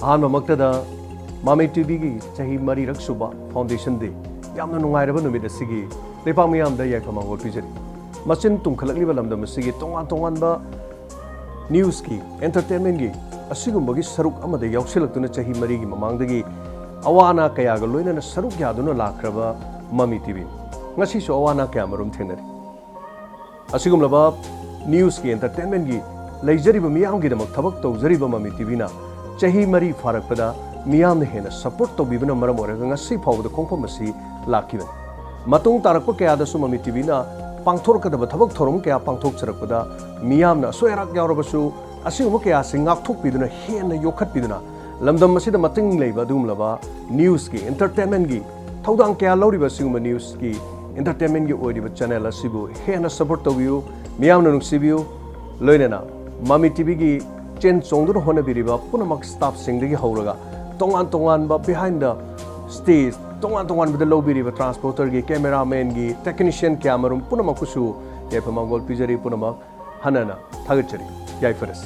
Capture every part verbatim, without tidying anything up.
ꯑꯍꯥꯟꯕꯃꯛꯇꯗ ꯃꯃꯤ ꯇꯤꯚꯤꯒꯤ ꯆꯍꯤ ꯃꯔꯤꯔꯛ ꯁꯨꯕ Foundation Day, ꯌꯥꯝꯅ ꯅꯨꯡꯉꯥꯏꯔꯕ ꯅꯨꯃꯤꯠ ꯑꯁꯤꯒꯤ ꯂꯩꯄꯥꯛ ꯃꯤꯌꯥꯝꯗ ꯌꯥꯏꯐ ꯃꯪꯒꯣꯜ ꯄꯤꯖꯔꯤ꯫ ꯃꯆꯤꯟ ꯇꯨꯝꯈꯠꯂꯛꯂꯤꯕ ꯂꯝꯗꯝ ꯑꯁꯤꯒꯤ ꯇꯣꯉꯥꯟ ꯇꯣꯉꯥꯟꯕ ꯅ꯭ꯌꯨꯁꯀꯤ, ꯑꯦꯟꯇꯔꯇꯦꯟꯃꯦꯟꯒꯤ ꯑꯁꯤꯒꯨꯝꯕꯒꯤ ꯁꯔꯨꯛ ꯑꯃꯗ ꯌꯥꯎꯁꯤꯜꯂꯛꯇꯨꯅ ꯆꯍꯤ ꯃꯔꯤꯒꯤ ꯃꯃꯥꯡꯗꯒꯤ ꯑꯋꯥ ꯑꯅꯥ ꯀꯌꯥꯒ ꯂꯣꯏꯅꯅ ꯁꯔꯨꯛ ꯌꯥꯗꯨꯅ ꯂꯥꯛꯈ꯭ꯔꯕ ꯃꯃꯤ ꯇꯤꯚꯤ ꯉꯁꯤꯁꯨ ꯑꯋꯥ ꯑꯅꯥ ꯀꯌꯥ ꯃꯔꯨꯝ ꯊꯦꯡꯅꯔꯤ꯫ ꯑꯁꯤꯒꯨꯝꯂꯕ ꯅ꯭ꯌꯨꯁꯀꯤ, ꯑꯦꯟꯇꯔꯇꯦꯟꯃꯦꯟꯒꯤ ꯂꯩꯖꯔꯤꯕ ꯃꯤꯌꯥꯝꯒꯤꯗꯃꯛ ꯊꯕꯛ ꯇꯧꯖꯔꯤꯕ ꯃꯃꯤ ꯇꯤꯚꯤꯅ ꯆꯍꯤ ꯃꯔꯤ ꯐꯥꯔꯛꯄꯗ ꯃꯤꯌꯥꯝꯅ ꯍꯦꯟꯅ ꯁꯄꯣꯔꯠ ꯇꯧꯕꯤꯕꯅ ꯃꯔꯝ ꯑꯣꯏꯔꯒ ꯉꯁꯤ ꯐꯥꯎꯕꯗ ꯈꯣꯡꯐꯝ ꯑꯁꯤ ꯂꯥꯛꯈꯤꯕꯅꯤ꯫ ꯃꯇꯨꯡ ꯇꯥꯔꯛꯄ ꯀꯌꯥꯗꯁꯨ ꯃꯃꯤ ꯇꯤꯚꯤꯅ ꯄꯥꯡꯊꯣꯔꯛꯀꯗꯕ ꯊꯕꯛ ꯊꯧꯔꯝ ꯀꯌꯥ ꯄꯥꯡꯊꯣꯛꯆꯔꯛꯄꯗ ꯃꯤꯌꯥꯝꯅ ꯑꯁꯣꯏ ꯑꯔꯥꯛ ꯌꯥꯎꯔꯕꯁꯨ ꯑꯁꯤꯒꯨꯝꯕ ꯀꯌꯥꯁꯤ ꯉꯥꯛꯊꯣꯛꯄꯤꯗꯨꯅ, ꯍꯦꯟꯅ ꯌꯣꯛꯈꯠꯄꯤꯗꯨꯅ, ꯂꯝꯗꯝ ꯑꯁꯤꯗ ꯃꯇꯤꯡ ꯂꯩꯕ ꯑꯗꯨꯒꯨꯝꯂꯕ ꯅ꯭ꯌꯨꯁꯀꯤ, ꯑꯦꯟꯇꯔꯇꯦꯟꯃꯦꯟꯒꯤ ꯊꯧꯗꯥꯡ ꯀꯌꯥ ꯂꯧꯔꯤꯕ ꯑꯁꯤꯒꯨꯝꯕ ꯅ꯭ꯌꯨꯁꯀꯤ, ꯑꯦꯟꯇꯔꯇꯦꯟꯃꯦꯟꯒꯤ ꯑꯣꯏꯔꯤꯕ ꯆꯦꯅꯦꯜ ꯑꯁꯤꯕꯨ ꯍꯦꯟꯅ ꯁꯄꯣꯔꯠ ꯇꯧꯕꯤꯌꯨ, ꯃꯤꯌꯥꯝꯅ ꯅꯨꯡꯁꯤꯕꯤꯌꯨ꯫ ꯂꯣꯏꯅꯅ ꯃꯃꯤ ꯇꯤꯚꯤꯒꯤ ꯆꯦꯟ ꯆꯣꯡꯗꯨꯅ ꯍꯣꯠꯅꯕꯤꯔꯤꯕ ꯄꯨꯝꯅꯃꯛ ꯁ꯭ꯇꯥꯐꯁꯤꯡꯗꯒꯤ ꯍꯧꯔꯒ ꯇꯣꯉꯥꯟ ꯇꯣꯉꯥꯟꯕ behind the stage, ꯇꯣꯉꯥꯟ ꯇꯣꯉꯥꯟꯕꯗ ꯂꯧꯕꯤꯔꯤꯕ ꯇ꯭ꯔꯥꯟꯁꯄꯣꯔꯇꯔꯒꯤ, ꯀꯦꯃꯦꯔꯥꯃꯦꯟꯒꯤ, ꯇꯦꯛꯅꯤꯁꯤꯌꯟ ꯀꯌꯥ ꯃꯔꯨꯝ ꯄꯨꯝꯅꯃꯛꯄꯨꯁꯨ ꯌꯥꯏꯐ ꯃꯪꯒꯣꯜ ꯄꯤꯖꯔꯤ꯫ ꯄꯨꯝꯅꯃꯛ ꯍꯟꯅ ꯍꯟꯅ ꯊꯥꯒꯠꯆꯔꯤ꯫ ꯌꯥꯏꯐꯔꯁꯤ꯫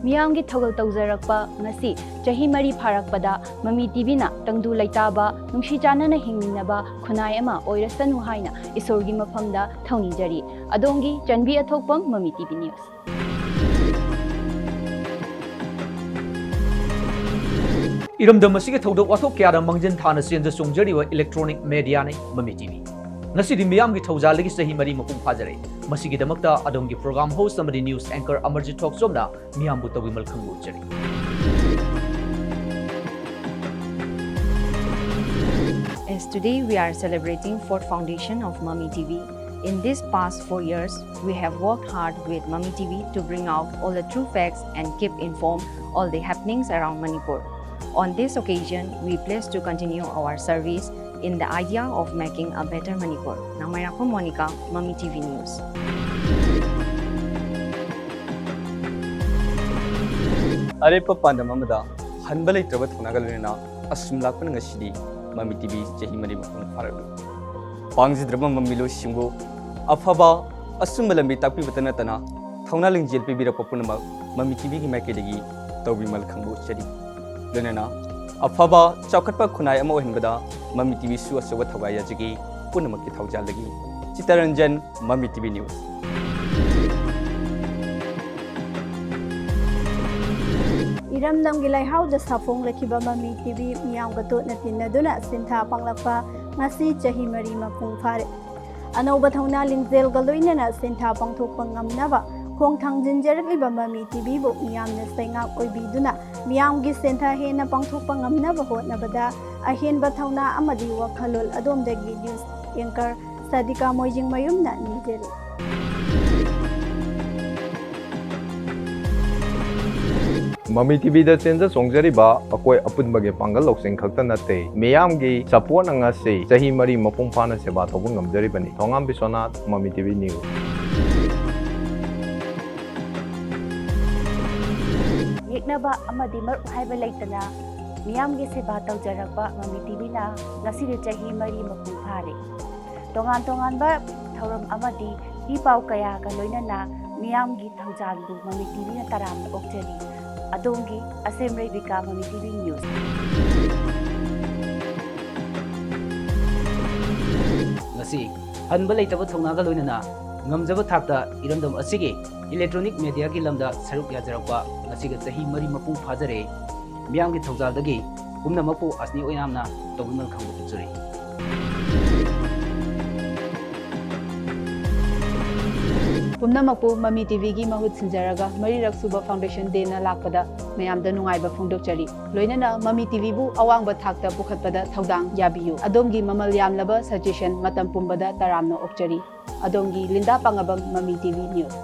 ꯃꯤꯌꯥꯝꯒꯤ ꯊꯧꯒꯜ ꯇꯧꯖꯔꯛꯄ ꯉꯁꯤ ꯆꯍꯤ ꯃꯔꯤ ꯐꯥꯔꯛꯄꯗ ꯃꯃꯤ ꯇꯤꯚꯤꯅ ꯇꯪꯗꯨ ꯂꯩꯇꯥꯕ, ꯅꯨꯡꯁꯤ ꯆꯥꯟꯅꯅ ꯍꯤꯡꯃꯤꯟꯅꯕ ꯈꯨꯟꯅꯥꯏ ꯑꯃ ꯑꯣꯏꯔꯁꯅꯨ ꯍꯥꯏꯅ ꯏꯁꯣꯔꯒꯤ ꯃꯐꯝꯗ ꯊꯧꯅꯤꯖꯔꯤ꯫ ꯑꯗꯣꯝꯒꯤ ꯆꯟꯕꯤ ꯑꯊꯣꯛꯄꯝ, ꯃꯃꯤ ꯇꯤꯚꯤ ꯅ꯭ꯌꯨꯁ꯫ ꯏꯔꯝꯗꯝ ꯑꯁꯤꯒꯤ ꯊꯧꯗꯣꯛ ꯋꯥꯊꯣꯛ ꯀꯌꯥꯗ ꯃꯥꯡꯖꯤꯟ ꯊꯥꯅ ꯆꯦꯟꯖ ꯆꯣꯡꯖꯔꯤꯕ ꯏꯂꯦꯛꯇ꯭ꯔꯣꯅꯤꯛ ꯃꯦꯗꯤꯌꯥꯅꯤ ꯃꯃꯤ ꯇꯤꯚꯤ꯫ ꯉꯁꯤꯗꯤ ꯃꯤꯌꯥꯝꯒꯤ ꯊꯧꯖꯥꯜꯗꯒꯤ ꯆꯍꯤ ꯃꯔꯤ ꯃꯄꯨꯡ ꯐꯥꯖꯔꯦ꯫ ꯃꯁꯤꯒꯤꯗꯃꯛꯇ ꯑꯗꯣꯝꯒꯤ ꯄ꯭ꯔꯣꯒ꯭ꯔꯥꯝ ꯍꯣꯁ ꯑꯃꯗꯤ ꯅ꯭ꯌꯨꯁ ꯑꯦꯡꯀꯔ ꯑꯃꯔꯖꯤꯠ ꯊꯣꯛꯆꯣꯝꯅ ꯃꯤꯌꯥꯝꯕꯨ ꯇꯧꯕꯤꯃꯜ ꯈꯪꯕ ꯎꯠꯆꯔꯤ꯫ As today we are celebrating fourth foundation of Mami T V, in these past four years, we have worked hard with Mami T V to bring out all the true facts and keep informed all the happenings around Manipur. On this occasion, we pledge to continue our service in the idea of making a better Manipur. ꯅꯥꯎꯃꯩꯔꯥꯛꯄꯝ ꯃꯣꯅꯤꯀꯥ, ꯃꯃꯤ T V news. ꯑꯔꯦꯞꯄ ꯄꯥꯟꯗꯝ ꯑꯃꯗ ꯍꯟꯕ ꯂꯩꯇ꯭ꯔꯕ ꯊꯧꯅꯥꯒ ꯂꯣꯏꯅꯅ ꯑꯁꯨꯝ ꯂꯥꯛꯄꯅ ꯉꯁꯤꯗꯤ ꯃꯃꯤ ꯇꯤ ꯚꯤ ꯆꯍꯤ ꯃꯔꯤ ꯃꯄꯨꯡ ꯐꯥꯔꯛꯂꯤ꯫ ꯄꯥꯡꯖꯗ꯭ꯔꯕ ꯃꯃꯤꯂꯣꯏꯁꯤꯡꯕꯨ ꯑꯐꯕ ꯑꯆꯨꯝꯕ ꯂꯝꯕꯤ ꯇꯥꯛꯄꯤꯕꯇ ꯅꯠꯇꯅ ꯊꯧꯅꯥ ꯂꯤꯡꯖꯦꯜ ꯄꯤꯕꯤꯔꯛꯄ ꯄꯨꯝꯅꯃꯛ ꯃꯃꯤ ꯇꯤꯚꯤꯒꯤ ꯃꯥꯏꯀꯩꯗꯒꯤ ꯇꯧꯕꯤꯃꯜ ꯈꯪꯕ ꯎꯠꯆꯔꯤ꯫ ꯂꯣꯏꯅꯅ ꯑꯐꯕ ꯆꯥꯎꯈꯠꯄ ꯈꯨꯟꯅꯥꯏ ꯑꯃ ꯑꯣꯏꯍꯟꯕꯗ ꯃꯃꯤ ꯇꯤꯚꯤꯁꯨ ꯑꯆꯧꯕ ꯊꯧꯗꯥꯡ ꯌꯥꯖꯒꯦ꯫ ꯄꯨꯝꯅꯃꯛꯀꯤ ꯊꯧꯖꯥꯜꯗꯒꯤ ꯆꯤꯇꯔꯟꯖꯟ, ꯃꯃꯤ ꯇꯤꯚꯤ ꯅ꯭ꯌꯨꯁ꯫ ꯏꯔꯝꯗꯝꯒꯤ ꯂꯩꯍꯥꯎꯗ ꯁꯥꯐꯣꯡꯂꯛꯈꯤꯕ ꯃꯃꯤ ꯇꯤꯚꯤ ꯃꯤꯌꯥꯝꯒ ꯇꯣꯠꯅ ꯇꯤꯟꯅꯗꯨꯅ ꯁꯤꯟꯊꯥ ꯄꯥꯡꯂꯛꯄ ꯉꯁꯤ ꯆꯍꯤ ꯃꯔꯤ ꯃꯄꯨꯡ ꯐꯥꯔꯦ꯫ ꯑꯅꯧꯕ ꯊꯧꯅꯥ ꯂꯤꯡꯖꯦꯜꯒ ꯂꯣꯏꯅꯅ ꯁꯤꯟꯊꯥ ꯄꯥꯡꯊꯣꯛꯄ ꯉꯝꯅꯕ ꯈꯣꯡ ꯊꯥꯡꯖꯤꯟꯖꯔꯛꯂꯤꯕ ꯃꯃꯤ ꯇꯤꯚꯤꯕꯨ ꯃꯤꯌꯥꯝꯅ ꯁꯩꯉꯥꯛ ꯑꯣꯏꯕꯤꯗꯨꯅ ꯃꯤꯌꯥꯝꯒꯤ ꯁꯦꯟꯊꯥ ꯍꯦꯟꯅ ꯄꯥꯡꯊꯣꯛꯄ ꯉꯝꯅꯕ ꯍꯣꯠꯅꯕꯗ ꯑꯍꯦꯟꯕ ꯊꯧꯅꯥ ꯑꯃꯗꯤ ꯋꯥꯈꯜꯂꯣꯟ ꯑꯗꯣꯝꯗꯒꯤ ꯅ꯭ꯌꯨꯁ ꯑꯦꯡꯀꯔ ꯁꯥꯗꯤꯀꯥ ꯃꯣꯏꯖꯤꯡꯃꯌꯨꯝꯅ ꯅꯤꯖꯔꯤ꯫ ꯃꯃꯤ ꯇꯤꯚꯤꯗ ꯆꯦꯟꯖ ꯆꯣꯡꯖꯔꯤꯕ ꯑꯩꯈꯣꯏ ꯑꯄꯨꯟꯕꯒꯤ ꯄꯥꯡꯒꯜ ꯂꯧꯁꯤꯡ ꯈꯛꯇ ꯅꯠꯇꯦ, ꯃꯤꯌꯥꯝꯒꯤ ꯁꯄꯣꯔꯠꯅ ꯉꯁꯤ ꯆꯍꯤ ꯃꯔꯤ ꯃꯄꯨꯡ ꯐꯥꯅ ꯁꯦꯕꯥ ꯇꯧꯕ ꯉꯝꯖꯔꯤꯕꯅꯤ꯫ ꯊꯣꯉꯥꯝ ꯕꯤꯁ꯭ꯋꯥꯅꯥꯊ, ꯃꯃꯤ ꯇꯤꯚꯤ ꯅ꯭ꯌꯨꯁ꯫ ꯌꯦꯛꯅꯕ ꯑꯃꯗꯤ ꯃꯔꯨꯞ ꯍꯥꯏꯕ ꯂꯩꯇꯅ ꯃꯤꯌꯥꯝꯒꯤ ꯁꯦꯕꯥ ꯇꯧꯖꯔꯛꯄ ꯃꯃꯤ ꯇꯤꯚꯤꯅ ꯉꯁꯤꯗꯤ ꯆꯍꯤ ꯃꯔꯤ ꯃꯄꯨꯡ ꯐꯥꯔꯦ꯫ ꯇꯣꯉꯥꯟ ꯇꯣꯉꯥꯟꯕ ꯊꯧꯔꯝ ꯑꯃꯗꯤ ꯏ ꯄꯥꯎ ꯀꯌꯥꯒ ꯂꯣꯏꯅꯅ ꯃꯤꯌꯥꯝꯒꯤ ꯊꯧꯖꯥꯜꯕꯨ ꯃꯃꯤ ꯇꯤꯚꯤꯅ ꯇꯔꯥꯝꯅ ꯑꯣꯛꯆꯔꯤ꯫ ꯑꯗꯣꯝꯒꯤ ꯑꯁꯦꯝ ꯔꯦꯕꯤꯀꯥ, ꯃꯃꯤ ꯇꯤꯚꯤ ꯅ꯭ꯌꯨꯁ꯫ ꯉꯁꯤ ꯍꯟꯕ ꯂꯩꯇꯕ ꯊꯧꯅꯥꯒ ꯂꯣꯏꯅꯅ ꯉꯝꯖꯕ ꯊꯥꯛꯇ ꯏꯔꯝꯗꯝ ꯑꯁꯤꯒꯤ ꯏꯂꯦꯛꯇ꯭ꯔꯣꯅꯤꯛ ꯃꯦꯗꯤꯌꯥꯒꯤ ꯂꯝꯗ ꯁꯔꯨꯛ ꯌꯥꯖꯔꯛꯄ ꯉꯁꯤꯒ ꯆꯍꯤ ꯃꯔꯤ ꯃꯄꯨꯡ ꯐꯥꯖꯔꯦ꯫ ꯃꯤꯌꯥꯝꯒꯤ ꯊꯧꯖꯥꯜꯗꯒꯤ ꯄꯨꯝꯅꯃꯛꯄꯨ ꯑꯁꯅꯤ ꯑꯣꯏꯅꯥꯝꯅ ꯇꯧꯕꯤꯃꯜ ꯈꯪꯕ ꯎꯠꯆꯔꯤ꯫ ꯄꯨꯝꯅꯃꯛꯄꯨ ꯃꯃꯤ ꯇꯤꯚꯤꯒꯤ ꯃꯍꯨꯠ ꯁꯤꯟꯖꯔꯒ ꯃꯔꯤꯔꯛ ꯁꯨꯕ ꯐꯥꯎꯟꯗꯦꯁꯟ ꯗꯦꯅ ꯂꯥꯛꯄꯗ ꯃꯌꯥꯝꯗ ꯅꯨꯡꯉꯥꯏꯕ ꯐꯣꯡꯗꯣꯛꯆꯔꯤ꯫ ꯂꯣꯏꯅꯅ ꯃꯃꯤ ꯇꯤꯚꯤꯕꯨ ꯑꯋꯥꯡꯕ ꯊꯥꯛꯇ ꯄꯨꯈꯠꯄꯗ ꯊꯧꯗꯥꯡ ꯌꯥꯕꯤꯌꯨ꯫ ꯑꯗꯣꯝꯒꯤ ꯃꯃꯜ ꯌꯥꯝꯂꯕ ꯁꯖꯦꯁꯟ ꯃꯇꯝ ꯄꯨꯝꯕꯗ ꯇꯔꯥꯝꯅ ꯑꯣꯛꯆꯔꯤ꯫ ꯑꯗꯣꯝꯒꯤ ꯂꯤꯟꯗꯥ ꯄꯥꯉꯥꯕꯝ, ꯃꯃꯤ ꯇꯤꯚꯤ ꯅ꯭ꯌꯨꯁ꯫